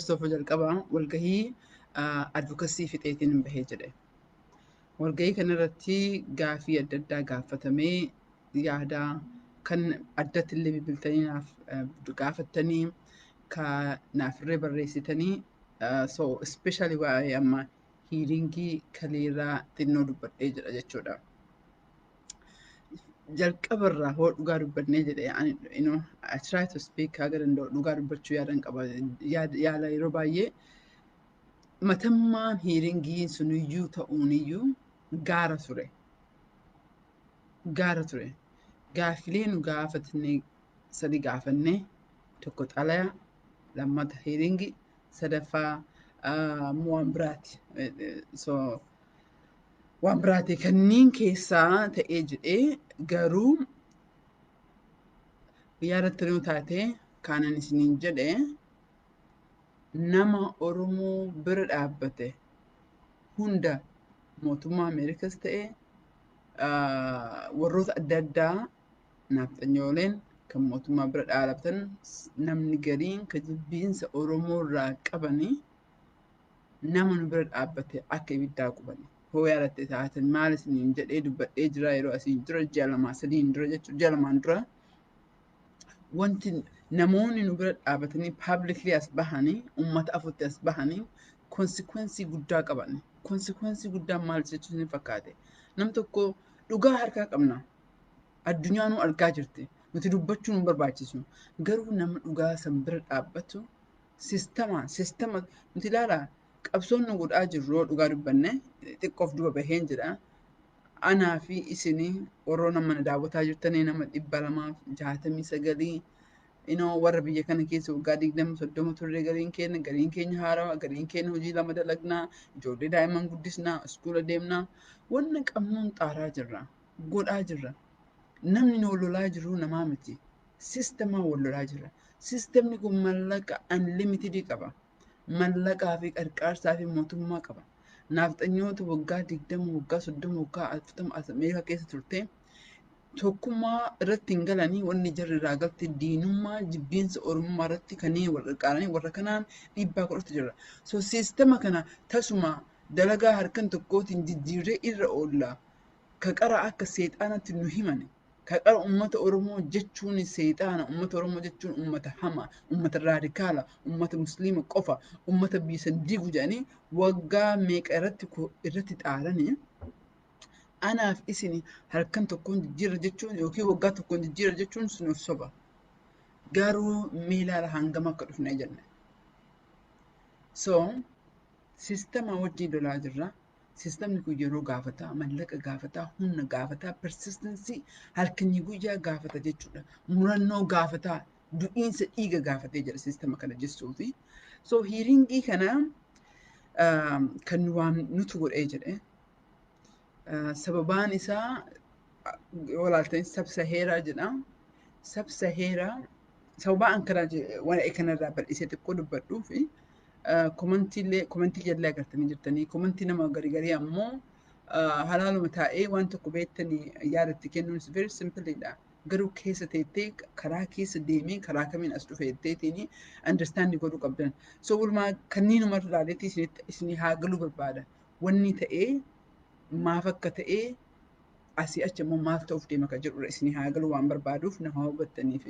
First of all, jalqaba walgahii advocacy fixeetiin hin bahee jedhe. Walgahii kanarratti gaafii adda addaa gaafatamee, yaada kan addatti illee bilbiltanii naaf gaafattanii, ka naaf irree barreessitanii, so especially waa'ee amma hearingii kaleerraa xinnoo dubbadhee jedha jechuudha. Jalqabarraa hoo dhugaa dubbannee jedhe, ani I try to speak haga danda'u dhugaa dubbachuu yaadan qaba, yaala yeroo baay'ee. Matammaan hearingii suniyyuu ta'uuniyyuu gaara ture. Gaara ture. Gaaffilee nu gaafatne sadi gaafanne: tokko xalaya, lammata hearingii, sadaffaa immoo waan biraati. So waan biraati kanneen keessaa ta'ee jedhee, garuu yaadattanii taate kaanan isiniin jedhe, nama Oromoo bira dhaabbate hunda, mootummaa Ameerikas ta'e, warroota adda addaa, naafxanyooleen kan mootummaa bira dhaabbatan, namni gariin kan jibbiinsa Oromoo irraa qabanii nama nu bira dhaabbate akka ibiddaa qubani. Hoo yaadatte taatan maal isiniin jedhee dubbadhee jira yeroo asiin dura, ji'a 2 sadiin dura jechuudha, ji'a 2n dura. Wanti namoonni nu bira dhaabbatanii publicly as bahanii, uummata afutti as bahanii, consequence guddaa qaban. Consequence guddaa maal jechuun ni fakkaate? Nam tokko dhugaa harkaa qabna. Addunyaanuu argaa jirti. Nuti dubbachuu nu barbaachisu. Garuu nama dhugaa san bira dhaabbatu systema nuti ilaalaa qabsoon nu godhaa jirru, yoo dhugaa dubbanne, xiqqoof duba baheen jedha. Anaa fi isinii warroon nama na daawwataa jirtanii, nama 269, warra biyya kana keessa waggaa 20, 30 turre, gariin keenya haarawaa, gariin keenya hojii lama dalagnaa, ijoollee daa'imman guddisnaa, iskuula deemnaa, wanna qabnuun xaaraa jirra, godhaa jirra. Namni nu wal lolaa jiru namaa miti. Systemaa wal lolaa jira. Systemni kun mallaqa unlimited qaba. Mallaqaa fi qarqaarsaa fi mootummaa qaba. Naafxanyoota waggaa 20, waggaa 30, waggaa 40 Ameerikaa keessa turte tokkummaa irratti hin galanii. Wanni jarri irraa galte diinummaa, jibbiinsa Oromummaa irratti kanneen wal qarqaaranii warra kanaan dhiibbaa godhatu jira. So systema kana tasuma dalagaa harkan tokkootiin jijjiirree irra oolla. Ka qara akka seexaanatti nu himane. Ka qara uummata Oromoo jechuun seexaana, uummata Oromoo jechuun uummata hama, uummata radical, uummata Musliima qofa, uummata biyya san diigu jedhanii waggaa meeqa irratti xaaranii, anaaf isin halkan tokkoon jijjiirra jechuun yookiin waggaa tokkoon jijjiirra jechuun sunuuf soba. Garuu miilaala hangam akka dhufne jenne. So systema wajjin lolaa jirra. Systemni kun yeroo gaafata, mallaqa gaafata, humna gaafata, persistency halkanii guyyaa gaafata jechuudha. Murannoo gaafata, du'iinsa dhiiga gaafatee jira systema kana jechuufi. So hearingii kana kan nu waan nutu godhee jedhe. Sababaan isaa yoo ilaaltan Sub-Sahara jedha. Sub-Sahara sababaa an kana waan kanarraa bal'isee xiqqoo dubbadhuu fi commentiilee commentii jallee agartanii jirtanii, commentii nama garii garii ammoo halaaluma taa'ee waan tokko beektanii yaadatti kennuun is very simple dha. Garuu keessa teettee, karaa keessa deemee, karaa kamiin as dhufe jetteetiin understand godhuu qabdan. So walumaa kanneenuma ilaaleetti isinii haa galuu barbaada. Wanni ta'ee maaf akka ta'ee, asii achi immoo maal ta'uuf deema kan jedhudha isinii haa galuu waan barbaaduuf, nama hubattaniif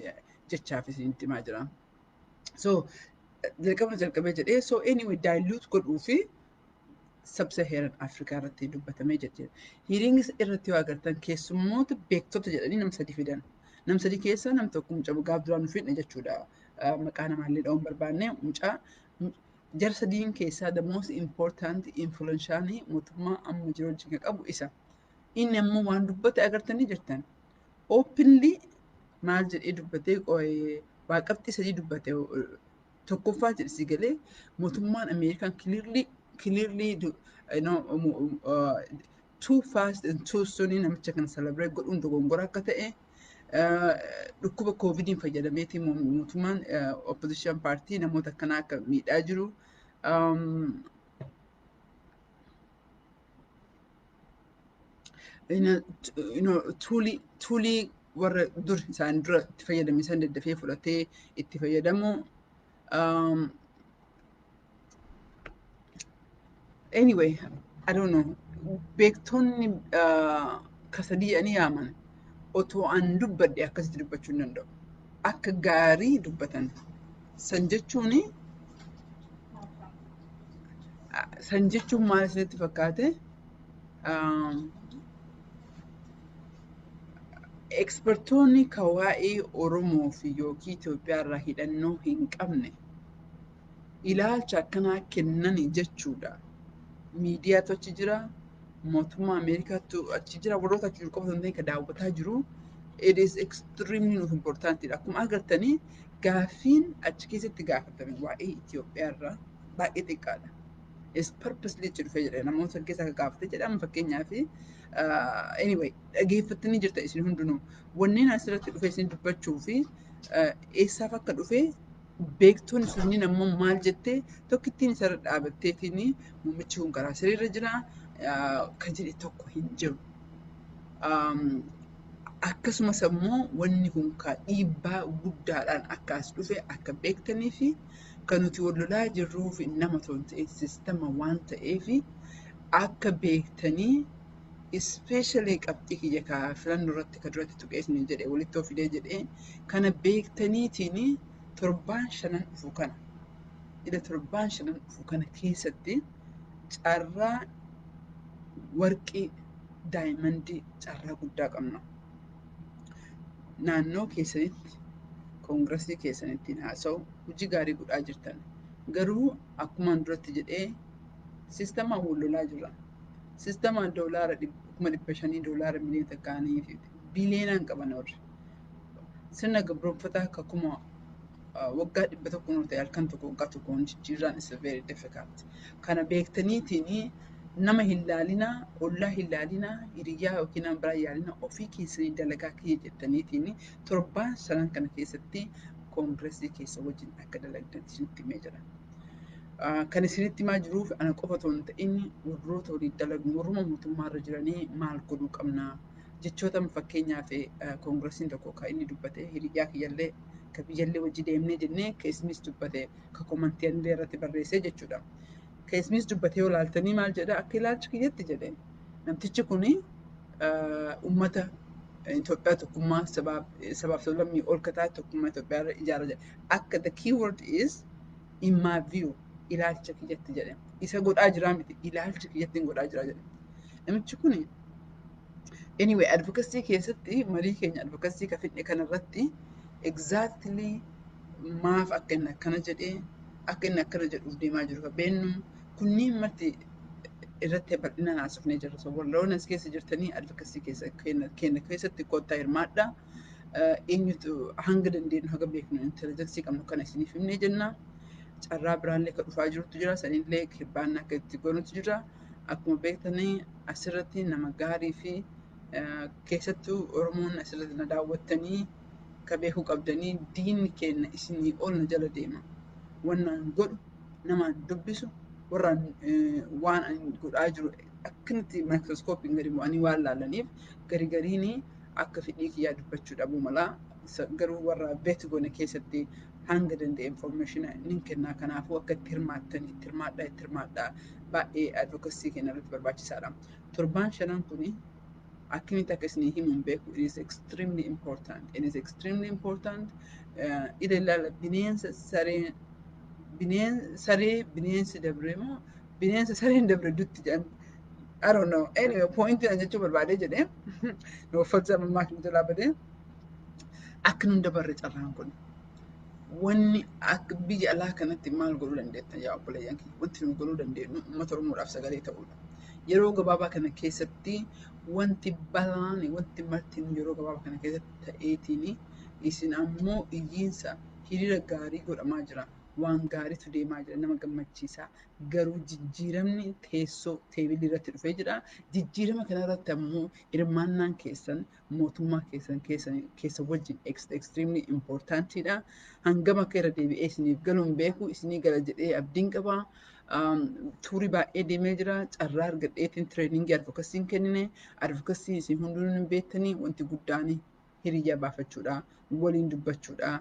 jechaaf isinitti himaa jira. So jalqaba jalqabee jedhee, so anyway, dilute godhuu fi Sub-Saharan Afrikaa irratti dubbatamee jechuudha. Hearing irratti yoo agartan, keessummoota beektota jedhanii nama sadi fidan. Nama sadi keessaa nam tokko mucaa gaaf duraan nu fidne jechuudha. Maqaa namaallee dha'uun barbaanne. Mucaa jara sadiin keessaa the most important influential mootummaa amma jiru wajjin kan qabu isa. Inni ammoo waan dubbate agartanii jirtan. Openly maal jedhee dubbatee? Waa qabxii sadii dubbate. Tokkoffaa jedhe, si galee, mootummaan Ameerikaan clearly too fast and too soon namicha kana celebrate godhuun dogongora akka ta'e, dhukkuba COVIDiin fayyadameeti mootummaan opposition party namoota akkanaa akka miidhaa jiru. Toolii warra dur isaan dura itti fayyadame san daddafee fudhatee itti fayyadamu. Anyway, I don't know. Beektonni kasadii jedhanii yaaman otoo an dubbadhe akkasitti dubbachuu hin danda'u. Akka gaarii dubbatan. San jechuun maal isinitti fakkaate? Expertoonni ka waa'ee Oromoo fi yookiin Itoophiyaa irraa hidhannoo hin qabne ilaalcha akkanaa kennan jechuudha. Miidiyaatu achi jira, mootummaa Ameerikaatu achi jira, warroota achi jiru qofa osoo hin ta'in kan daawwataa jiru. It is extremely nuuf importantidha. Akkuma agartanii, gaaffiin achi keessatti gaafatame waa'ee Itoophiyaa irraa baay'ee xiqqaadha. Is purposely achi dhufee jedhe, namoota san keessaa akka gaafate jedhama fakkeenyaaf. Anyway, dhageeffattanii jirta isin hundinuu. Wanneen asirratti dhufe isin dubbachuu fi eessaaf akka dhufe, beektonni sunniin ammoo maal jettee tokkittiin isarra dhaabatteetiin muummichi kun karaa sirriirra jira kan jedhe tokko hin jiru. Akkasumas ammoo wanni kun ka dhiibbaa guddaadhaan akka as dhufe akka beektanii fi kan nuti wal lolaa jirruuf nama otoo hin ta'in sistema waan ta'eef akka beektanii, especially qabxii kiyya ka filannoo irratti ka duratti tuqee isin jedhe walitti of fidee jedhee kana beektaniitiin, torbaan shanan dhufu kana, ila torbaan shanan dhufu kana keessatti carraa warqii diamondii, carraa guddaa qabna. Naannoo keessanitti koongirasii keessanittiin haasa'u, hojii gaarii godhaa jirtan. Garuu akkumaan duratti jedhee sistemaan wal lolaa jirra. Sistemaan doolaara 500,000, doolaara miliyoona 1 fi biliyoonaan qaban warri. Sirna gabroonfataa akka kuma waggaa 100 nuu ta'e halkan tokko, waggaa tokkoon jijjiirraan is very difficult. Kana beektaniitiin nama hin laalinaa, ollaa hin laalinaa, hiriyyaa yookiin nama biraa hin yaalinaa, ofii keessanii dalagaa kiyya jettaniitiin torbaan shanan kana keessatti koongiresii keessa wajjin akka dalagdan isinitti himee jira. Kan isinitti himaa jiruuf ana qofa otoo hin ta'in warroota waliin dalagnu, warruma mootummaarra jiranii maal godhuu qabnaa, jechoota fakkeenyaaf koongiresiin tokko kan inni dubbate, hiriyyaa kiyyallee ka biyyallee wajji deemnee jennee, ka isinis dubbate, ka commentii illee irratti barreessee jechuudha. Ka isinis dubbatee yoo ilaaltanii maal jedha? Akka ilaalcha kiyyatti jedhe, namtichi kuni uummata Itoophiyaa tokkummaa sabaaf sablammii ol kataa tokkummaa Itoophiyaa irra ijaara jedhe. Akka the keyword is "in my view", ilaalcha kiyyatti jedhe. Isa godhaa jiraa miti, ilaalcha kiyyatti hin godhaa jiraa jedhe. Namichi kuni, anyway, advocacy keessatti marii keenya advocacy ka fidne kanarratti exactly maaf akka inni akkana jedhee, akka inni akkana jedhuuf deemaa jiru ka beennu kunniin marti irratti bal'inaan haasofnee jirra. So warroonni as keessa jirtanii advocacy keessa keenya keessatti kottaa hirmaadhaa. Eenyutu hanga dandeenyu, haga beeknu, intelligence qabnu kana isiniif himnee jenna. Carraa biraallee ka dhufaa jirutu jira. Sanillee hirbaannaa akka itti goonutu jira. Akkuma beektanii asirratti nama gaarii fi keessattuu Oromoon asirratti na daawwattanii ka beekuu qabdanii, diinni keenya isinii ol na jala deema. Wannaan godhu, namaan dubbisu, warraan waan ani godhaa jiru akkanatti maayikirooskoopiin gadi bu'anii waan laalaniif gari gariin akka fedhii kiyyaa dubbachuu dhabuu mala. Garuu warra beektu goone keessatti hanga danda'e information nin kennaa. Kanaafuu akka itti hirmaattan itti hirmaadhaa, itti hirmaadhaa, baay'ee advocacy keenya irratti barbaachisaadha. Torbaan shanan kuni akkamitti akka isinii himu hin beeku. It is extremely important. It is extremely important. Ila ilaala, bineensa saree, saree bineensi dabre moo bineensa sareen dabre dutti jedhan. I don't know. Anyway, point an jechuu barbaadee jedhee nu uffata mammaa nu jalaa badee akka nun dabarre carraan kun. Wanni akka biyya alaa kanatti maal godhuu dandeettan, yaa obboleeyyan kiyya? Wanti nu godhuu dandeenyu uummata Oromoodhaaf sagalee ta'uudha. Yeroo gabaabaa kana keessatti wanti balaan, wanti marti yeroo gabaabaa kana keessatti ta'eetiin isin ammoo iyyiinsa hiriira gaarii godhamaa jira. Waan gaariitu deemaa jira, nama gammachiisa. Garuu jijjiiramni teessoo teebilii irratti dhufee jira. Jijjiirama kana irratti ammoo hirmaannaan keessan mootummaa keessan keessa wajjin extremely importantidha. Hangam akka irra deebi'ee isiniif galuun beeku, isinii gala jedhee abdiin qaba. Tuurii baay'ee deemee jira. Carraa argadheetiin trainingii advocacyn kennine. Advocacy isin hundinuu hin beektanii, wanti guddaan Hiriyyaa baafachuudha, waliin dubbachuudha.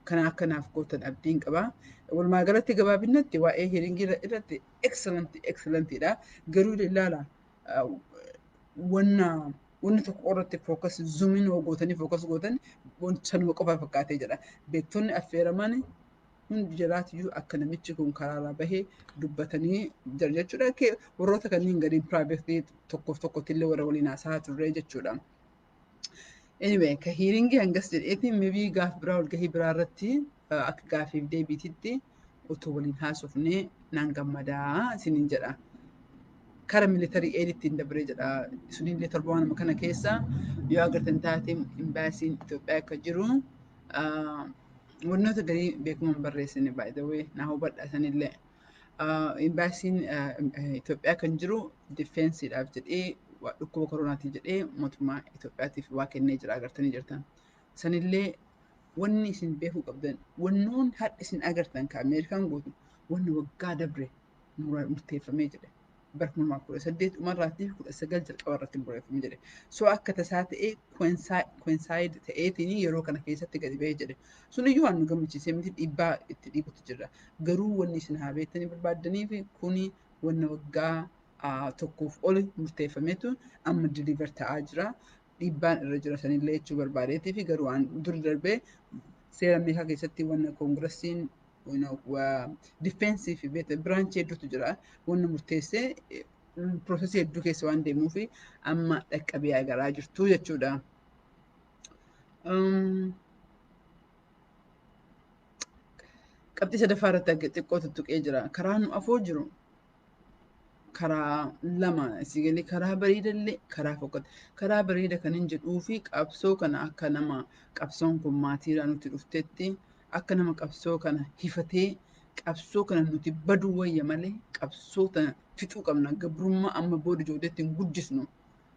Kana akkanaaf gootan abdiin qaba. Walumaa galatti gabaabinatti waa'ee hearingii irratti excellent excellentidha. Garuu ilaala, wanna wanni tokko irratti focus zoom in gootanii focus gootan sanuma qofa fakkaatee jira. Beektonni affeeraman hundi jalaatiyyuu akka namichi kun karaarraa bahee dubbatanii jira jechuudha. Warroota kanneen gadiin privately tokkoof tokkotti illee warra waliin haasa'aa turre jechuudha. Anyway, ka hearingii hangas jedheetiin, maybe gaaf biraa walgahii biraa irratti akka gaafiif deebiititti otoo waliin haasofnee naan gammadaa isiniin jedha. Kara military aiditti hin dabree jedha. Sunillee torbaanuma kana keessa yoo agartan taate imbaasiin Itoophiyaa akka jiru wantoota garii beekuma hin barreessine, by the way, naa hubadha sanillee. Imbaasiin Itoophiyaa kan jiru defenseiidhaaf jedhee, dhukkuba koronaatiif jedhee mootummaa Itoophiyaatiif waa kennee jira, agartanii jirtan. Sanillee wanni isin beekuu qabdan, wannoon hadha isin agartan ka Ameerikaan gootu, wanni waggaa dabre murteeffamee jedhe. Bara 2018 dhumarraatii fi 19 jalqaba irratti murteeffamee jedhe. So akka tasaa ta'ee coincide ta'eetiin yeroo kana keessatti gadi ba'ee jedhe. Suniyyuu waan nu gammachiisee miti, dhiibbaa itti dhiibutu jira. Garuu wanni isin haa beektanii barbaaddanii fi kuni wanna waggaa tokkoof ol murteeffameetu amma deliver ta'aa jira. Dhiibbaan irra jira sanillee jechuu barbaadeetii fi garuu waan dur darbee seera Ameerikaa keessatti wanna Congressiin defenseii fi branchii hedduutu jira. Wanna murteessee processii hedduu keessa waan deemuuf amma dhaqqabee agaraa jirtu jechuudha. Qabxii sadaffaa irratti xiqqoo tuttuqee jira. Karaa nu afoo jiru karaa lama asii galee, karaa bareedallee karaa fokkata. Karaa bareeda kan hin jedhuu fi qabsoo kana akka nama qabsoon kun maatiirraa nutti dhuftetti, akka nama qabsoo kana hifatee, qabsoo kana nuti baduu wayya malee qabsoo tana fixuu qabna. Gabrummaa amma booda ijoolleetti hin guddisnu.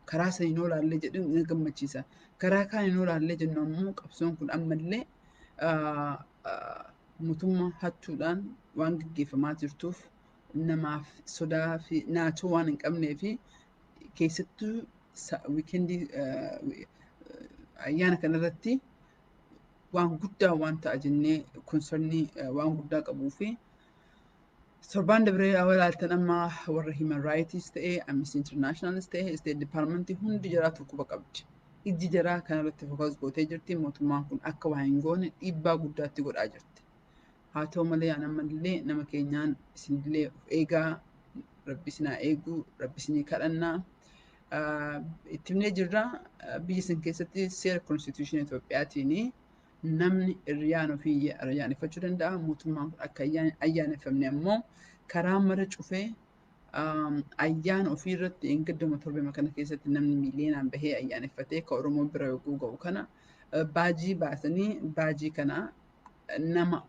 Karaa saniin oolaallee jedhu na gammachiisa. Karaa kaaniin oolaallee jennu ammoo qabsoon kun ammallee mootummaa hattuudhaan waan gaggeeffamaa jirtuuf, namaaf sodaa fi naatoo waan hin qabnee fi keessattuu weekendii ayyaana kanarratti waan guddaa waan ta'a jennee concernii waan guddaa qabuu fi torbaan dabree ilaaltan amma warra human rights ta'ee, Amnesty Internationalis ta'ee, State Department hundi jaraatu quba qabdi. Ijji jaraa kanarratti focus gootee jirti. Mootummaan kun akka waa hin goone dhiibbaa guddaatti godhaa jirti. Haa ta'u malee ani ammallee nama keenyaan isinillee of eegaa, Rabbi isin haa eegu, Rabbi isinii kadhannaa. Itti himnee jirra, biyya isin keessatti seera constitutionii Itoophiyaatiin namni hiriyaan ofii ayyaaneffachuu danda'a. Mootummaan kun akka ayyaaneffamne ammoo karaa mara cufee ayyaana ofii irratti eeggadduma torbee kana keessatti namni miiliyoonaan bahee ayyaaneffatee ka Oromoo bira yogguu ga'u kana baajii baasanii baajii kana nama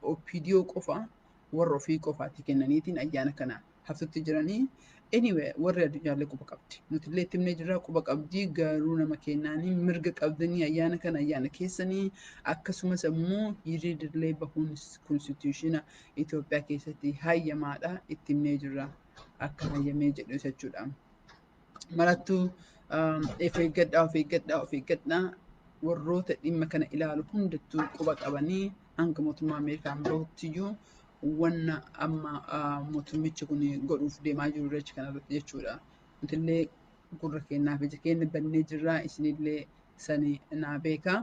OPDO qofa, warra ofii qofaatti kennaniitiin ayyaana kana haftutti jiranii. Anyway, warri addunyaallee quba qabdi. Nuti illee itti himnee jirra, quba qabdi, garuu nama kennaanii mirga qabdanii ayyaana kana ayyaana keessanii, akkasumas immoo hiriirrillee bahuun constitutiona Itoophiyaa keessatti hayyamaadha, itti himnee jirra akka hayyamee jedhu jechuudha. Marattuu of eeggadhaa, of eeggadhaa, of eeggadhaa. Warroota dhimma kana ilaalu hundattuu quba qabanii hanga mootummaa Ameerikaan bahuttiyyuu wanna amma mootummichi kun godhuuf deemaa jiru irreecha kanarratti jechuudha. Nutillee gurra keenyaaf ija keenya bannee jirra, isinillee sani naa beeka.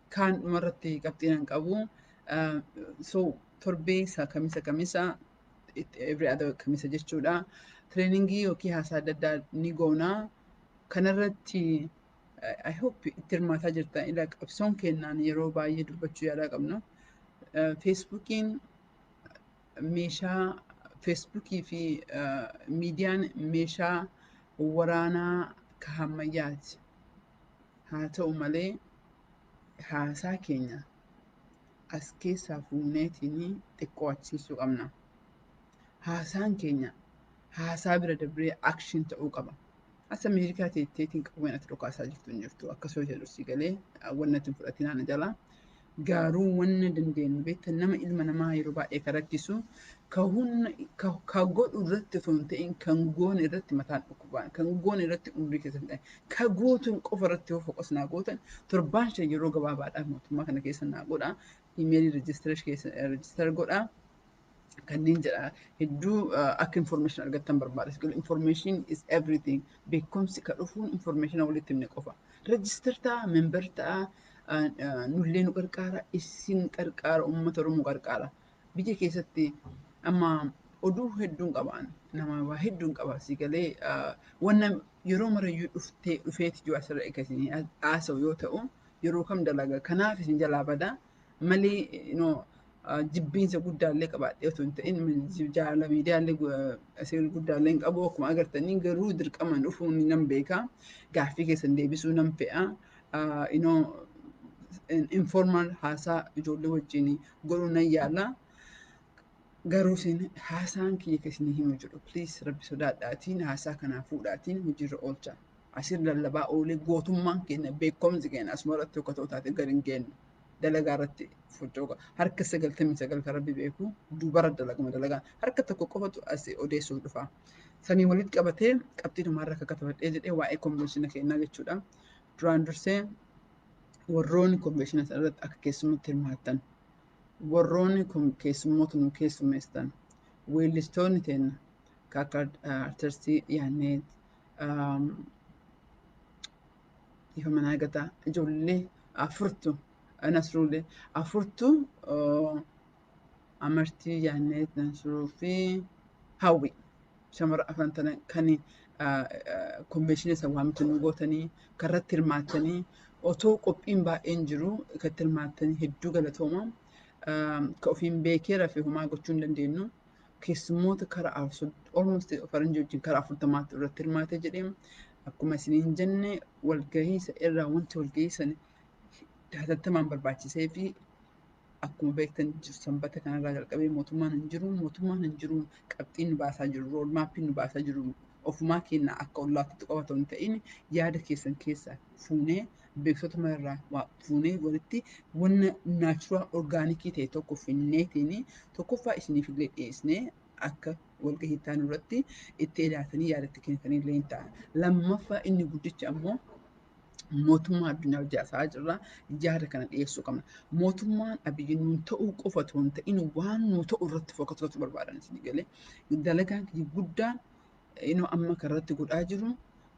Kaan dhumarratti qabxiin an qabu. So torbee isa kamisa kamisa, every other kamisa jechuudha. Trainingii yookiin haasaa adda addaa ni goona. Kanarratti I hope itti hirmaataa jirtan. Ila qabsoon kennaan yeroo baay'ee dubbachuu yaalaa qabna. Facebookiin meeshaa, Facebookii fi miidiyaan meeshaa waraanaa ka ammayyaati. Haa ta'u malee haasaa keenya as keessaa fuuneetiin xiqqoo achiisuu qabna. Haasaan keenya haasaa bira dabree action ta'uu qaba. As Ameerikaa teetteetiin qawween ati dhukaasaa jirtu hin jirtu. Akkasuma jedhu si galee wanna ati hin fudhatin ana jala. Garuu wanna dandeenyu beektan, nama ilma namaa yeroo baay'ee kan rakkisu ka humna ka godhu irratti osoo hin ta'in kan goone irratti mataan dhukkubaan, kan goone irratti umrii keessatti ta'e, ka gootuun qofa irratti yoo focus naa gootan, torbaan 5 yeroo gabaabaadhaaf mootummaa kana keessa naa godha. Imeelii register godha. Kanneen jedha hedduu akka information argattan barbaada. Information is everything. Beekumsi ka dhufuun information walitti himne qofa. Register ta'a, member ta'a, nullee nu qarqaara, isin qarqaara, uummata Oromoo qarqaara. Biyya keessatti amma oduu hedduun qabaan, nama waa hedduun qaba, si galee wanna yeroo marayyuu dhuftee dhufeeti jiru asirra eeggatanii haasa'u yoo ta'u, yeroo kam dalaga kanaaf isin jalaa bada malee, no, jibbiinsa guddaallee qabaadhee otoo hin ta'in, jaalala miidiyaallee asii guddaallee hin qabu akkuma agartanii, garuu dirqamaan dhufuun nan beeka, gaaffii keessan deebisuu nan fe'a, informal haasaa ijoollee wajjin godhuu nan yaala. Garuu isin haasaan kiyya kan isin himu jedhu, please, rabbi sodaadhaatiin haasaa kanaa fuudhaatiin hojiirra oolcha. Asirra lallabaa oolee gootummaan keenya, beekumsi keenya asuma irratti tokko taate gadi hin geenyu. Dalagaa irratti foccooqa. Harka 99 kan rabbi beeku dubara dalagama dalagaa. Harka tokko qofatu as odeessuuf dhufa. Sanii walitti qabatee qabxii dhumaarra akka katabadhee jedhee waa'ee convention keenyaa jechuudha. Duraan dursee warroonni convention irratti akka keessumatti hirmaattan, warroonni keessummoota nu keessummeessan, weellistoonni teenya akka artistii Yaanneet ifa manaa gataa, ijoollee afurtu, Nasruulee afurtu, Amartii, Yaanneet, Nasruu fi Hawwi, shamara afran tana kan convention isa waamicha nu gootanii karratti hirmaattanii, otoo qophiin baay'een jiru kan hirmaattanii, hedduu galatooma. Ka ofiin beekee rafee homaa gochuu hin dandeenyu. Keessummoota karaa almost faranjii wajjin karaa 40tti irratti hirmaatee jedhee, akkuma isiniin jenne, walgahii irraa wanti walgahii sana hatattamaan barbaachisee fi akkuma beektan sanbata kanarraa jalqabee mootummaan hin jiru, mootummaan hin jiru, qabxiin nu baasaa jiru, road mapiin nu baasaa jiru, ofumaa keenya akka ollaatti qofa otoo hin ta'in, yaada keessan keessaa fuunee, beeksota irraa fuunee, walitti wanna natural organic ta'e tokko finneetiin tokkoffaa isiniif illee dhiyeessinee akka walgahii itti irratti itti edaatanii yaadatti kennitanii illee hin ta'a. Lammaffaa, inni guddichi ammoo mootummaa addunyaa hojii haasa'aa jirra. Yaada kana dhiyeessuu qabna. Mootummaan Abiyyi nuun ta'uu qofa otoo hin ta'in waan nuu ta'u irratti focus gochuu barbaadan isin galee. Dalagaan kiyya guddaan inni amma karratti godhaa jiru,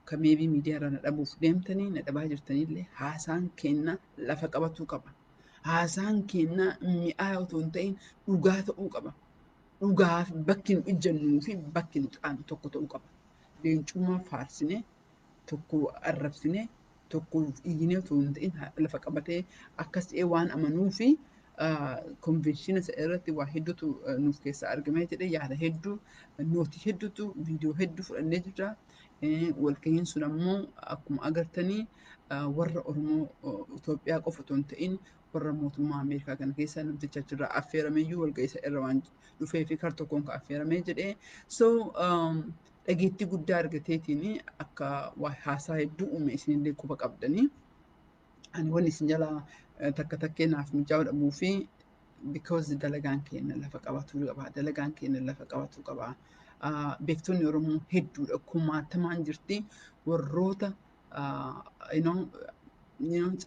kan maybe miidiyaa irraa na dhabuuf deemtanii na dhabaa jirtanillee, haasaan keenya lafa qabatuu qaba. Haasaan keenya mi'aa otoo hin ta'in dhugaa ta'uu qaba. Dhugaaf bakki nu ijjannuu fi bakki nu qaanu tokko ta'uu qaba. Leencummaa faarsinee, tokko arrabsinee, tokko iyyinee otoo hin ta'in, lafa qabatee akkas ta'ee waan amanuu fi convention isa irratti waa hedduutu nuuf keessaa argamee jedhee, yaada hedduu, note hedduutu, viidiyoo hedduu fudhannee jirra. Walgahiin sun ammoo akkuma agartanii warra Oromoo Itoophiyaa qofa otoo hin ta'in warra mootummaa Ameerikaa kana keessa namticha achirraa affeerameyyuu walgahii isa irra waan dhufee fi kar tokkoon ka affeeramee jedhee. So dhageettii guddaa argateetiin akka haasaa hedduu uume isinillee quba qabdanii. Ani wanni isin jalaa takka takkee naaf mijaa'uu dhabuu fi because dalagaan keenya lafa qabatuu qaba. Dalagaan keenya lafa qabatuu qaba. Beektonni Oromoo hedduudha. Kumaatamaan jirti. Warroota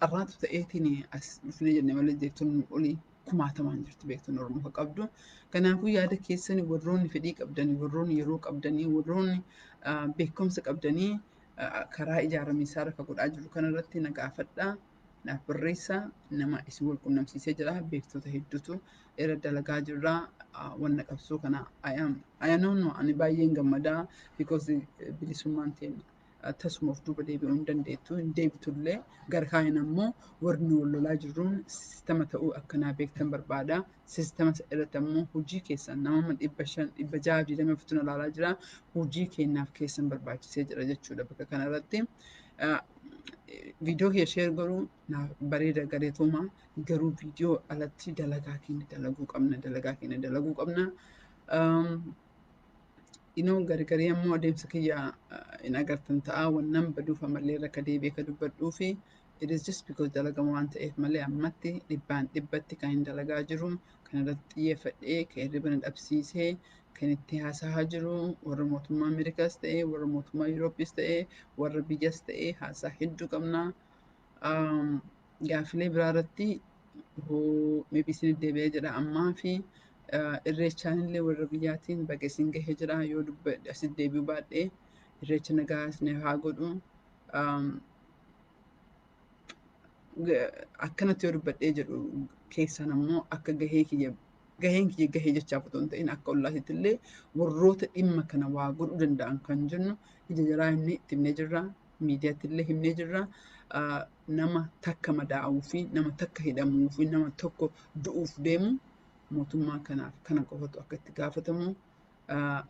carraatu ta'eetiin as dhufnee jenne malee beektonni olii kumaatamaan jirti, beektonni Oromoo kan qabdu. Kanaafuu yaada keessan, warroonni fedhii qabdanii, warroonni yeroo qabdanii, warroonni beekumsa qabdanii, karaa ijaaramiinsaa irra godhaa jiru kanarratti na gaafadhaa. Naaf barreessaa, nama isin wal qunnamsiisee jira. Beektota hedduutu irra dalagaa jirra. Wanna qabsoo kana ayanoon ani baay'een gammadaa because bilisummaan teenya tasuma of duuba deebi'uu hin dandeettu, hin deebitullee. Gara kaaniin ammoo warri nu wal lolaa jirruun sistema ta'uu akkanaa beektan barbaada. Sistema irratti ammoo hojii keessan, nama 500, 624 na ilaalaa jira. Hojii keenyaaf keessan barbaachisee jira jechuudha bakka kanarratti. Viidiyoo kee share godhuu naaf bareeda, gareetooma, garuu viidiyoo alatti dalagaa keenya dalaguu qabna, dalagaa keenya dalaguu qabna. Inoo gargaree ammoo adeemsa kiyya hin agartan ta'a, wannan baduuf amallee irra akka deebi'ee akka dubbadhuu fi It is just because dalagama waan ta'eef malee ammatti dhibbaan dhibbatti kan hin dalagaa jiru, kan irratti xiyyeeffadhee, kan hirriba na dhabsiisee, kan itti haasa'aa jiru warra mootummaa Ameerikaas ta'e, warra mootummaa Yurooppis ta'e, warra biyyas ta'e haasaa hedduu qabna. Gaaffilee biraa irratti hoo maybe isin deebi'ee jedha ammaa fi irreechaan illee warra biyyaatiin baga isin gahee jira yoo dubbadhe asitti deebi'uu baadhee irreecha nagaa isin haa godhu. Akkanatti yoo dubbadhee jedhu keessan ammoo akka gahee kiyya gaheen kiyya gahee jechaaf otoo hin ta'in akka ollaatitti illee warroota dhimma kana waa godhuu danda'an kan jennu ija jaraa himnee itti himnee jirra. Miidiyaatti illee himnee jirra. Nama takka madaa'uu fi nama takka hidhamuu fi nama tokko du'uuf deemu mootummaa kanaaf kana qofatu akka itti gaafatamu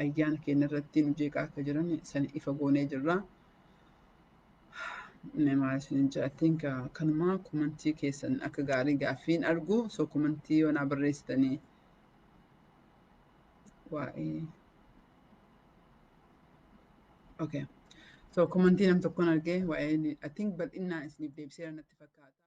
ayyaana keenya irratti nu jeeqaa akka jiran san ifa goonee jirra. Maal isin jira? I think kanuma commentii keessan akka gaarii gaaffiin argu, so commentii yoo naa barreessitanii waa'ee, okay. So commentii nam tokkoon argee waa'ee, I think bal'inaan isiniif deebiseera natti fakkaata.